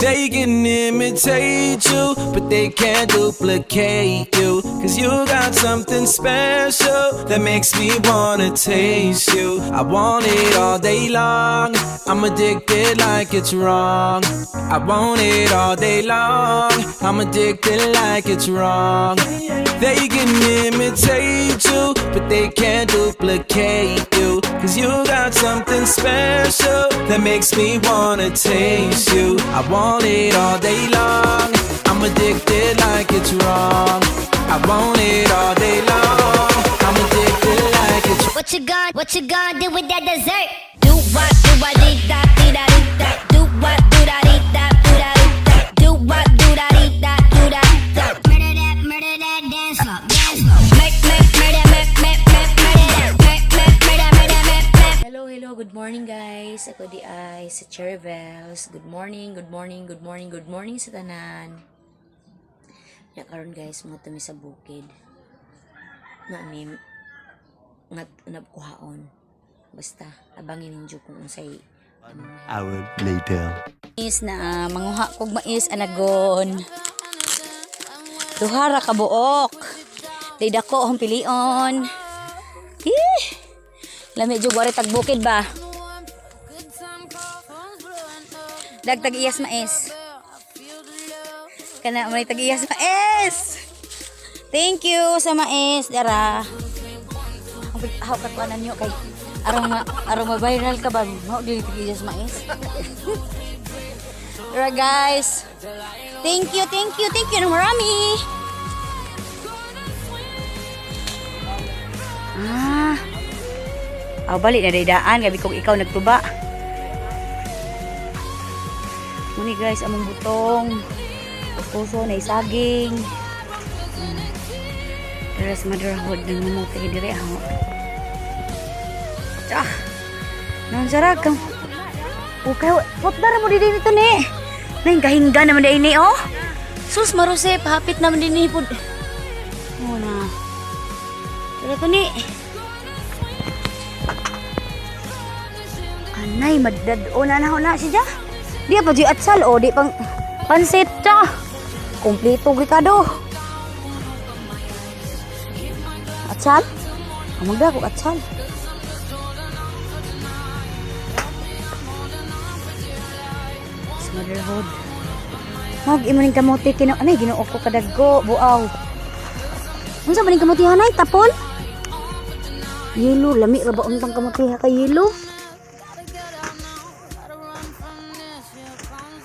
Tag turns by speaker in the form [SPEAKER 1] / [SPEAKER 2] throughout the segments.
[SPEAKER 1] They can imitate you, but they can't duplicate you. 'Cause you got something special that makes me wanna taste you. I want it all day long. I'm addicted like it's wrong. I want it all day long. I'm addicted like it's wrong. They can imitate you, but they can't duplicate you. 'Cause you got something special that makes me wanna taste you. I want it all day long. I'm addicted like it's wrong. I want it all day long. I'm addicted like it's
[SPEAKER 2] What you gonna do with that dessert? Do what, do what, dee da, dee da, dee da. Do what, do da, dee da, do da, dee da. Do what, do da, dee da, do da, da. Murder that dance floor, dance floor. Murder, murder, murder, murder, murder that. Murder, murder, murder, murder.
[SPEAKER 3] Hello, hello. Good morning, guys. Ako diay sa Cherry Bells. Good morning, good morning, good morning, good morning sa tanan. Ya karon, guys, mga tumi sa bukid. Na mi nga nabkuhaon. Basta abangin ninyo kung unsay among
[SPEAKER 4] Hour later.
[SPEAKER 3] Mais na manguha kog mais anagon. Duha ra ka buok. Day dako akong pilion. Hi! Lami jud wari tag bukid ba? Dagtag iyas mais. Kana may tag iyas mais. Thank you sa mais dara. Aw katuanan niyo kay arong ma viral ka ba? Mao dili tag iyas mais. Tara, guys. Thank you, thank you, thank you ng marami. Ah. Aw, balik na daan gabi kong ikaw nagtuba. Muni, guys, among butong. Puso na saging. Tara sa motherhood ng mamuti dire ako. Ah. Nang sarag kang. Okay, putdara mo dito dito ni. Nay, kahingga naman din ni, oh. Sus, maruse, pahapit naman din ni pud. Oh na. Tara to ni. Anay, madad-o na na na siya. Di pa di atsal o di pang pansit siya. Kompleto rikado. Atsal? Amagda ko atsal. Sa motherhood. Mag imo ning kamote kino anay Ginoo ko kadagko buaw. Unsa man ning kamote hanay tapol? Yelo lami ra ba untang kamote ha kay yelo?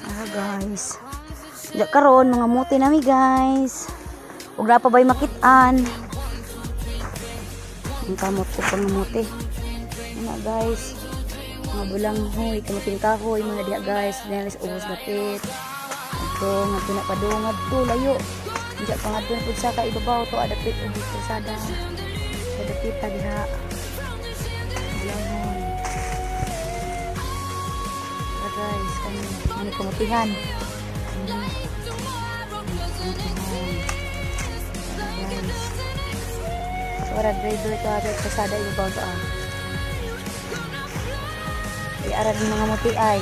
[SPEAKER 3] Ah, guys. Diya karon mga muti nami, guys. Ug na pa ba'y makitaan? Ang kamot ko pang muti. Ano, guys? Mga bulanghoy, kamuting kahoy, mga diha, guys. Dinalis ubos dapit. Ito, nga pinapadungad to, layo. Diya pa nga pud sa kaibabaw to, adapit ubos kalsada. Sa dapit ta diha. Bulanghoy. Tara, guys, kani ano kamutihan. Kamutihan. Tara, guys. So, ara driver to adapit kalsada ibabaw to ah. Di arag ng mga muti ay.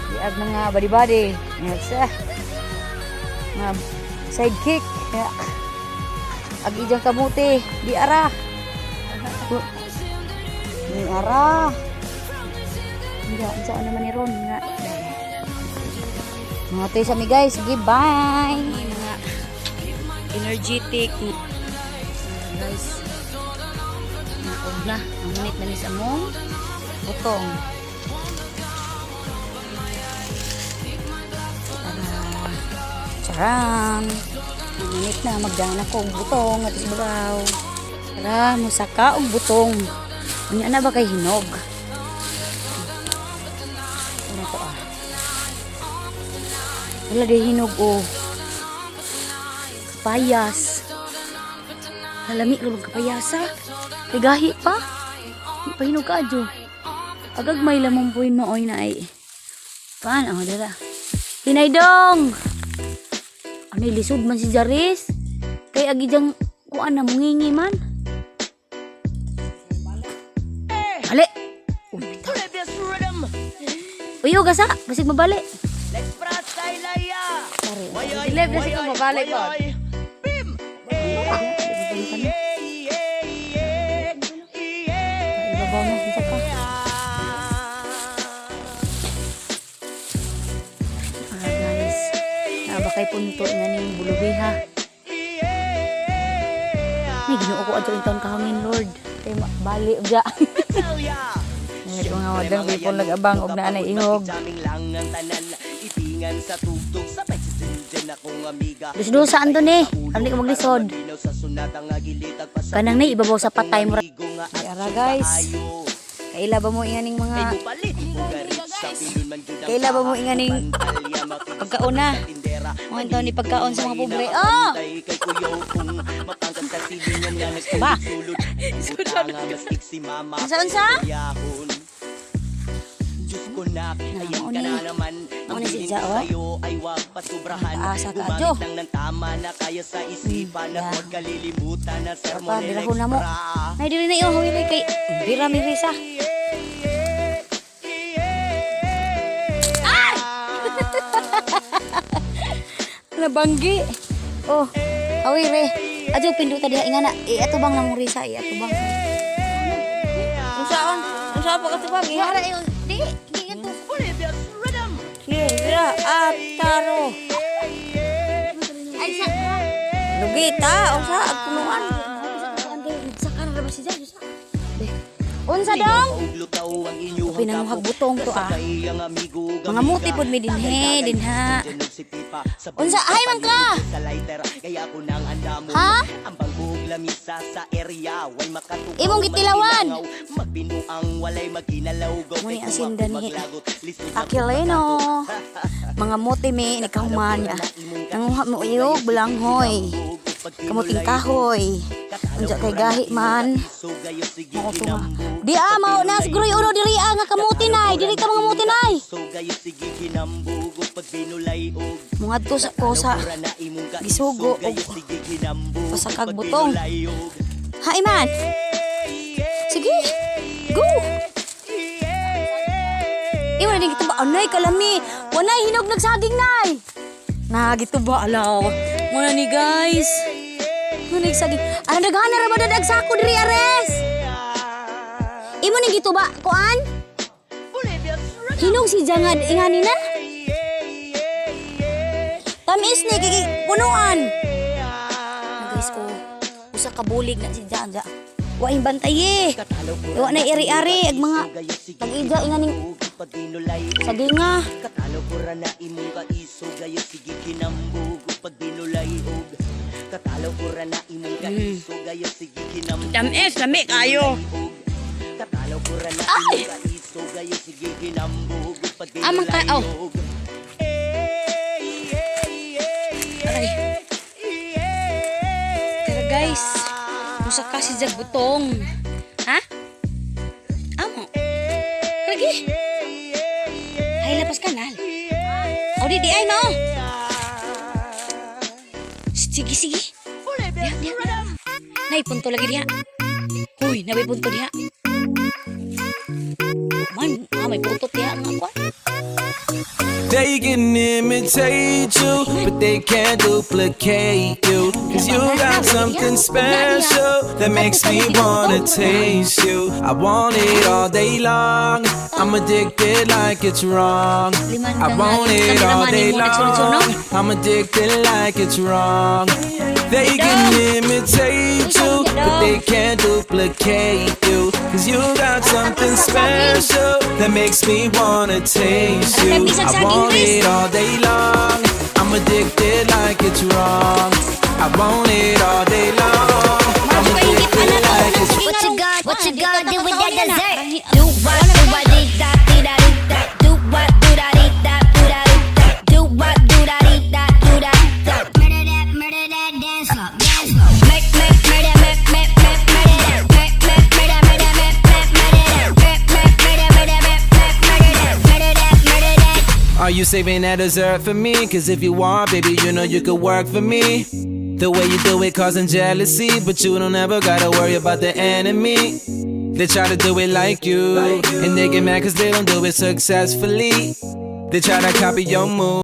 [SPEAKER 3] Di ag mga body-body. Yes, ah. Mga sidekick. Yeah. Ag ijang kamuti. Di ara. Di ara. Hindi, ang saan naman ni Ron nga. Mga tayo sa mi, guys. Sige, bye. Mga energetic. Guys. Naog na. Ang munit na ni sa among butong. Tara. Charan. Ang munit na. Magdana ko og butong at babaw. Tara, musaka og butong. Unya na ba kay hinog? Ano to ah? Wala di hinog oh. Kapayas. Halami ra bang kapayasa? Kay gahi pa. Di pa hinog kaadyo. Agag may lamang po yun maoy na ay. Paan? Oh, dara. Hinaydong! Ano, lisod man si Jaris? Kay agi diyang kuan na mungingi man. Ali! Uy, bitaw. Uy, gasa. Basig mabali. Sorry. Live na siya mabalik ko. Ibabaw na sa ka. Ah, guys. Naa ba kay punto nga ning bulubiha? Ay, Ginoo ko adto taon kahangin, Lord. Kay bali ugja.
[SPEAKER 4] Mga mga wadang people nag-abang og naa nay ihog.
[SPEAKER 3] Dusdusa anton eh. Ano ka maglisod? Kanang nay ibabaw sa patay mo.
[SPEAKER 4] Ara, guys. Kaila ba mo inganing mga Kaila ba mo inganing pagkauna?
[SPEAKER 3] Mga taon ni pagkaon sa mga pobre. Oh!
[SPEAKER 4] Ba?
[SPEAKER 3] Unsa unsa?
[SPEAKER 5] Diyos ko na, ayan
[SPEAKER 3] Mao
[SPEAKER 5] ka
[SPEAKER 3] ni.
[SPEAKER 5] na naman.
[SPEAKER 3] Mao
[SPEAKER 5] Ang
[SPEAKER 3] ni si
[SPEAKER 5] bilin
[SPEAKER 3] Ja,
[SPEAKER 5] ko
[SPEAKER 3] oh.
[SPEAKER 5] sa'yo ay wag pasubrahan.
[SPEAKER 3] Paasa ka,
[SPEAKER 5] Gumamit
[SPEAKER 3] Adyo.
[SPEAKER 5] lang ng tama na kaya sa isipan at
[SPEAKER 3] Yeah.
[SPEAKER 5] huwag kalilimutan na
[SPEAKER 3] Pa,
[SPEAKER 5] sermon
[SPEAKER 3] dira ko na mo.
[SPEAKER 5] extra.
[SPEAKER 3] Nay dili na iyo hawili kay bira mi risa. Ay! Nabanggi. Oh, awire. Adyo pinduta diha ingana. Iatubang lang mo risa, iatubang.
[SPEAKER 4] Unsaon? Unsa pa ka tubag?
[SPEAKER 3] Iha ra iyo. Di, di ito.
[SPEAKER 4] Sige, dira ataro.
[SPEAKER 3] Ay sa.
[SPEAKER 4] Lugita, unsa ag punuan?
[SPEAKER 3] Sa kana ra ba si Jai? Unsa dong? Pinanguhag butong to ah. Mga muti pod mi dinhe, dinha. Unsa ay man ka? Ha? Imong gitilawan. Muni ang sinda ni Aquilino. Mga muti mi nikahuman niya. Nanguha mo iyog balanghoy. Kamuting kahoy. Unsa kay gahi man. Mao to nga. Di ah, mao na siguro yung ulo diri ah nga kamuti nay. Diri ka mga muti nay. Mungadto sa ko sa gisugo og pasakag butong. Ha iman. Sige. Go. Iwan na gituba. Anay kalami. Wanay hinog nagsaging nay. Na gituba alaw. Muna ni, guys. Muna nagsaging. Ano daghana ra ba dadag sako diri ares? Imo ning gituba kuan? Hinog si jangad ingani na. Tamis ni kiki punuan. Na guys oh. Usa ka bulig na si Jan ja. Wa yung bantay eh. Wa na iri-ari ag mga tag-ija inganing saginga.
[SPEAKER 5] Katalo ko ra na imong kaisog ayo sige kinambog pag binulay og Katalo ko ra na imong kaisog ayo sige kinambog.
[SPEAKER 4] Tamis, lami kayo.
[SPEAKER 5] Katalo ko ra na imong kaisog ayo sige kinambog pag
[SPEAKER 3] Ah, man ka- oh.
[SPEAKER 5] binulay og
[SPEAKER 3] Aray. Tara, guys. Usa ka si Jag butong. Ha? Amo. Lagi. Ay lapas kanal. O di di ay mao. Sige sige. Diha diha. Nay punto lagi diha. Huy, nabay punto diha. Man, ah, may punto diha nga kuan.
[SPEAKER 1] They can imitate you, but they can't duplicate you. 'Cause you got something special that makes me wanna taste you. I want it all day long. I'm addicted like it's wrong. I want it all day long. I'm addicted like it's wrong. They can imitate you, but they can't duplicate you. 'Cause you got something special that makes me wanna taste you. I want it all day long. I'm addicted like it's wrong. I want it all day long. I'm addicted like it's
[SPEAKER 2] What you gonna do with that dessert? Do what, do what, dee da, dee da, dee da. Do what, do da, dee da, do da, dee da. Do what, do da, dee da, do da, da. Murder that dance floor, dance floor. Murder, murder, murder, murder, murder, murder that. Murder, murder, murder, murder, murder that. Murder, murder, murder, murder, murder that. Murder that, murder that.
[SPEAKER 1] Are you saving that dessert for me? 'Cause if you are, baby, you know you could work for me. The way you do it causing jealousy, but you don't ever gotta worry about the enemy. They try to do it like you, and they get mad 'cause they don't do it successfully. They try to copy your move.